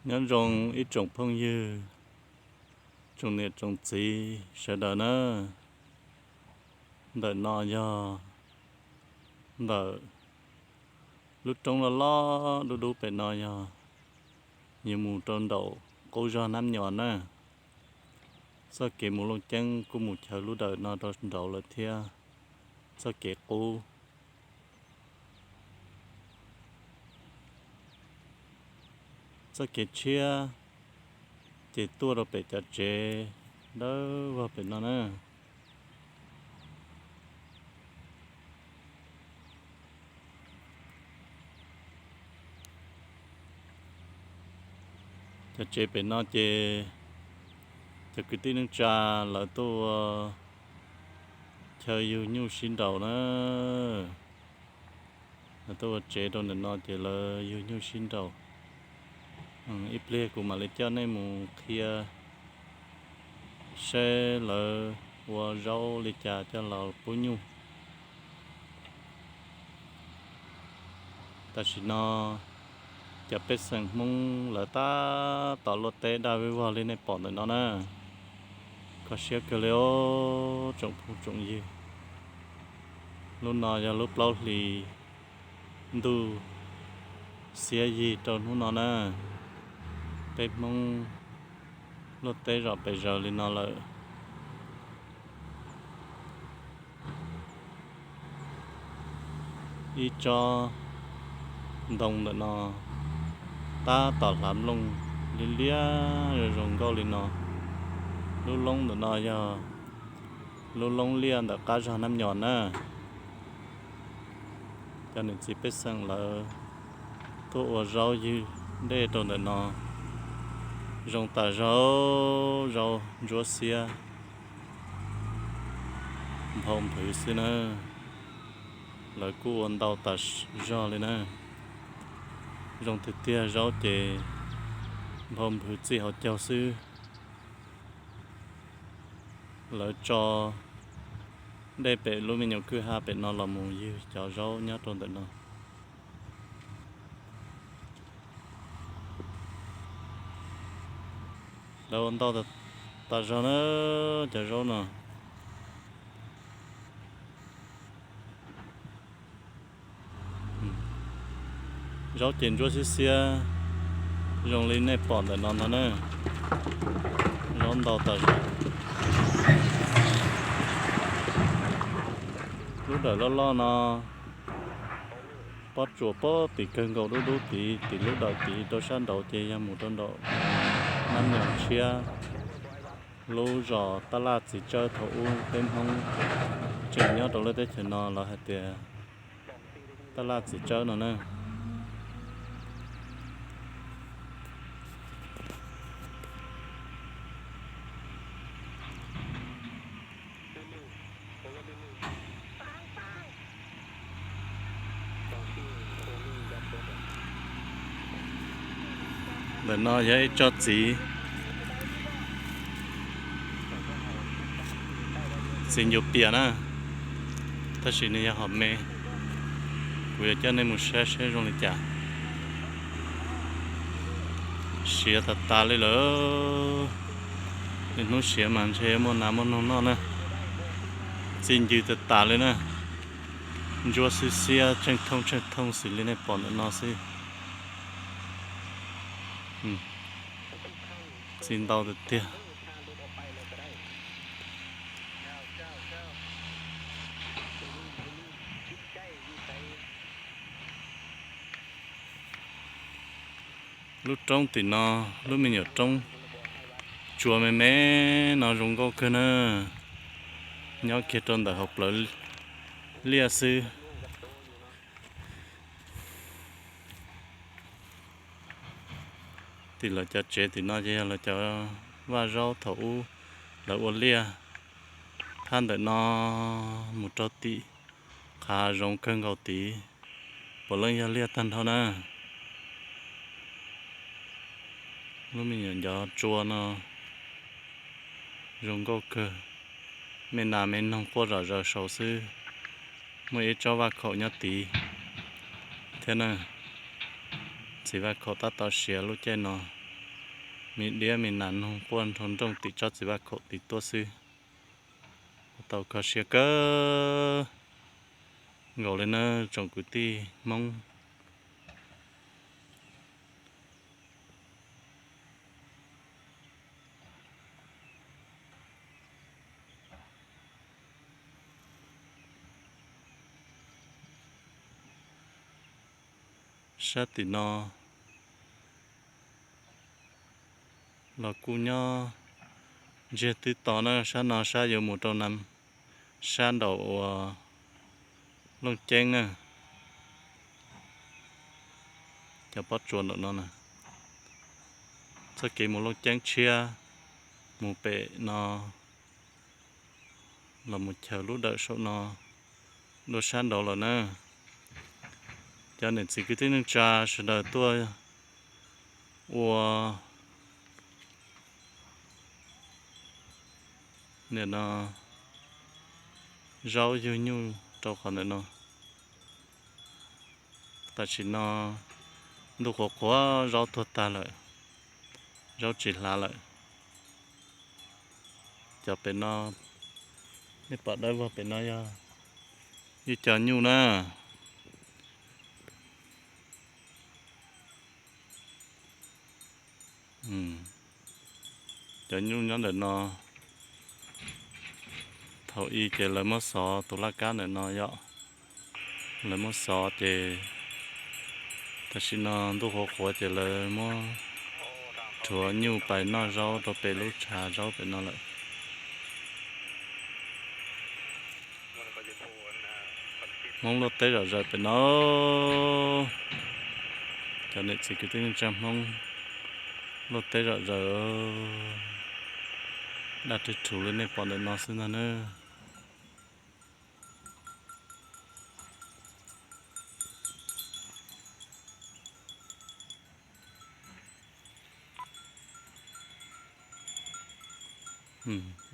Nyob zoo ib tsoom phooj ywg, tsoom niam tsoom txiv sawv daws na. Ntawm no yog ntawm lub roob loj loj dub dub pem no yog yus mus rau nraum qub zog Nab Nyos na. Txoj kev mus Looj Ceeb kuj mus chaw lub dawm no rau nraud lawm thiab. Txoj kev qub, txoj kev tshiab ces tuaj rau pem cov tsev dawb vog pem no na. Cov tsev pem no ces cov kwv tij neej tsa lawv tuaj ua chaw yug nyuj sib nraus na. Lawv tuaj ua tsev rau ntawm no ces lawv yug nyuj sib nraus. Ib pliag kuv mam li coj nej mus qhia seb lawv ua zaub li cas coj los pub nyuj. Tam sim no cov pej xeem Hmoob lawv tab tom luaj teb daj vog vog li nej pom ntawm no na. Kho siab kawg li os tsoom phooj tsoom ywg. Lub no yog lub plaub hlis ntuj xiab yig rau hnub no na. Peb Hmoob luaj teb zom pes zaws li no lawm. Ib tsob ntoo ntawm no tab tom hlav nplooj liab liab zoo zoo nkauj li no. Lub loob ntawm no yog lub loob liaj ntawm qab zog Nab Nyos na. Cov niam txiv pej xeem lawv tuaj ua zaub ywg dej rau ntawm no zoo tas zog, zaub ntsuab xiab nphau nphwv xwb na. Lawv kuj ua ntau tas zog li na. Zoo tiag tiag, zaub ces nphau nphwv txij hauv caug xwb. Lawv tso dej pem lub me nyuam kwj ha pem no los mus ywg cov zaub nyob rau ntawm no. Lawv ua ntau tas zog na cov zaub no. Zaub ces ntsuab xiab xiab zoo li nej pom ntawm no ntag na. Zaub ntau tas zog. Lub dawm loj loj no pob tsuas pob tim kawg nkaus dub dub tid, tim lub dawm tid rau sab nraud ces yog mus rau nraum Nab Nyos tshiab. Lub zos Tab Laj Txiv Tsawb thaum ub peb Hmoob tseem nyob rau lub teb chaws no lawv hais tias Tab Laj Txiv Tsawb no na. Ntawm no yog ib tsob txiv, txiv ncuav pias na, tab sis nws yog hom me. Kuv yuav coj nej mus saib seb zoo li cas. Siav tas tas li lawm. Niaj hnub siav mas ntshe muaj nas muaj noog noj na. Txi ncw tas tas li na. Ntsuab xiab xiab tsheej thooj tsheej thooj xws li nej pom ntawm no xwb. Txi ntau tiag tiag. Lub roob tim no, lub me nyuam roob tsua me me no zoo nkauj kawg na. Nyob kiag rau ntawm hauv plawv liaj xwb. Tim lawv cov tsev tim no ces yog lawv cov vaj zaub thaum ub lawv ua liaj. Thab ntawm no mus rau tim qhav zoov kawg nkaus tid, puav leej yog liaj tag nrho na. Lub me nyuam ncov tsua no zoo nkauj kawg, me nas me noog quaj zom zaws saud xwb. Muaj ib tsob vaj khaum nyob tid thiab na. Txiv vaj khaum tab tom siav lub caij no. me diab me nas noog quaj nroo nrooj tim tsob txiv vaj khaum tid tuaj xwb. Tau kho siab kawg nkaus li na tsoom kwv tij Hmoob. Sab tim no los kuj nyob ntsiag twb to na, sab no sab yuav mus rau na, sab nraum uas Looj Ceeb na, cov pob tsuas nraum no na. Txoj kev mus Looj Ceeb tshiab mus pem no los mus chaws lub dawm saum no dua sab nraud lawm na. Cov niam txiv kwv tij neej tsa sawv daws tuaj ua nim no zaub yug nyuj rau qhov ntawm no. Tam sim no ntuj qhuav qhuav zaub tuag tag lawm, zaub tsis hlav lawm. Cov pem no, nej pom dawb vog pem no yog ib co nyuj na. Cov nyuj nyob ntawm no, thaum ub ces lawv muab xov tus laj kab ntawm no yom, lawv muab xov ces tam sim no ntuj qhuav qhuav ces lawv muab rhuav nyuj pais noj zaub rau pem lub tshav zaub pem no lawm. Hmoob luaj teb zom zaws pem no, cov niam txiv kwv tij neej tsa Hmoob luaj teb zom zaws, daj rhwv rhuv li nej pom ntawm no xwb ntag na.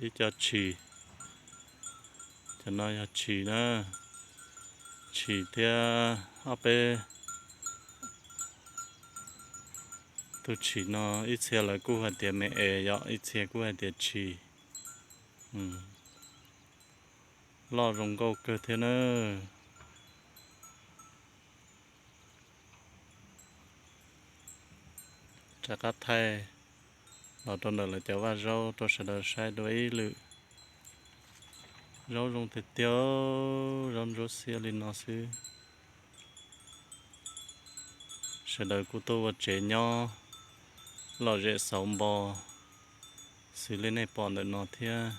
Ib co tshis, cov no yog tshis na, tshis thiab ob peb tug tshis no ib txhia lawv kuj hais tias me es yom, ib txhia kuj hais tias tshis. Loj zoo nkauj kawg thiab na. Rov qab thaij los rau ntawm lawv cov vaj zaub rau sawv daws saib dua ib lwm. Zaub zoo tiag tiag, zaub ntsuab xiab li no xwb. Sawv daws kuj tuaj ua tsev nyob lom zem xauv npo xws li nej pom ntawm no thiab.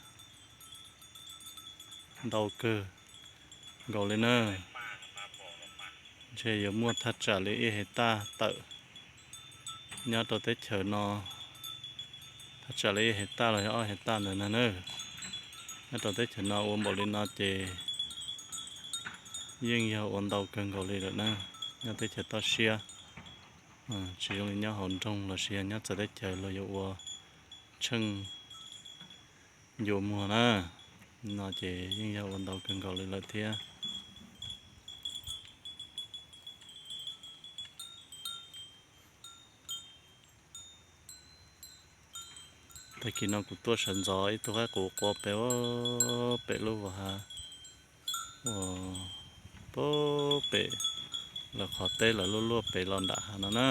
Ntau kawg nkaus li na. Ntshe yuav muaj thaj tsam li ib hais taj tawm nyob rau teb chaws no. Thaj tsam li ib hais taj los yog ob hais taj ntawd na. Nyob rau teb chaws no ua npaum li no ces yeej yog ua ntau kawg nkaus li lawm na. Nyob teb chaws toj siab, tsis zoo li nyob hauv nroog los sis yog nyob txawv teb chaws los yuav ua tsheej ncua muag na. No ces yeej yog ua ntau kawg nkaus li lawm thiab. Tag kis no kuv tuaj sawv ntxov ib tug qaib qus qua pem, pem lub vos hav uas pem lawv qhov teb lawv luaj luaj pem los nram hav no na.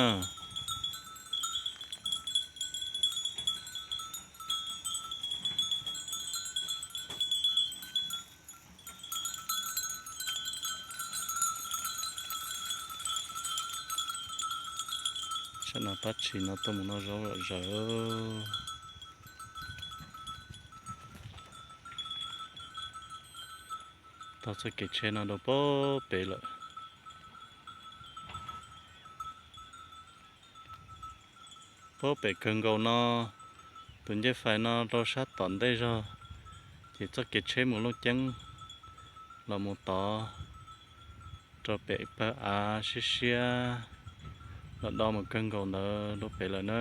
Sab no pab tshis no tuaj mus noj zaub zom zaws. Taug txoj kev tsheb no rau pem lawm. Pem kawg nkaus no, tus ncej fais no rau sab tom ntej zog, ces txoj kev tsheb mus Looj Ceeb los mus tod rau pem pawg av siab siab los do mus kawg nkaus ntawd rau pem lawm na.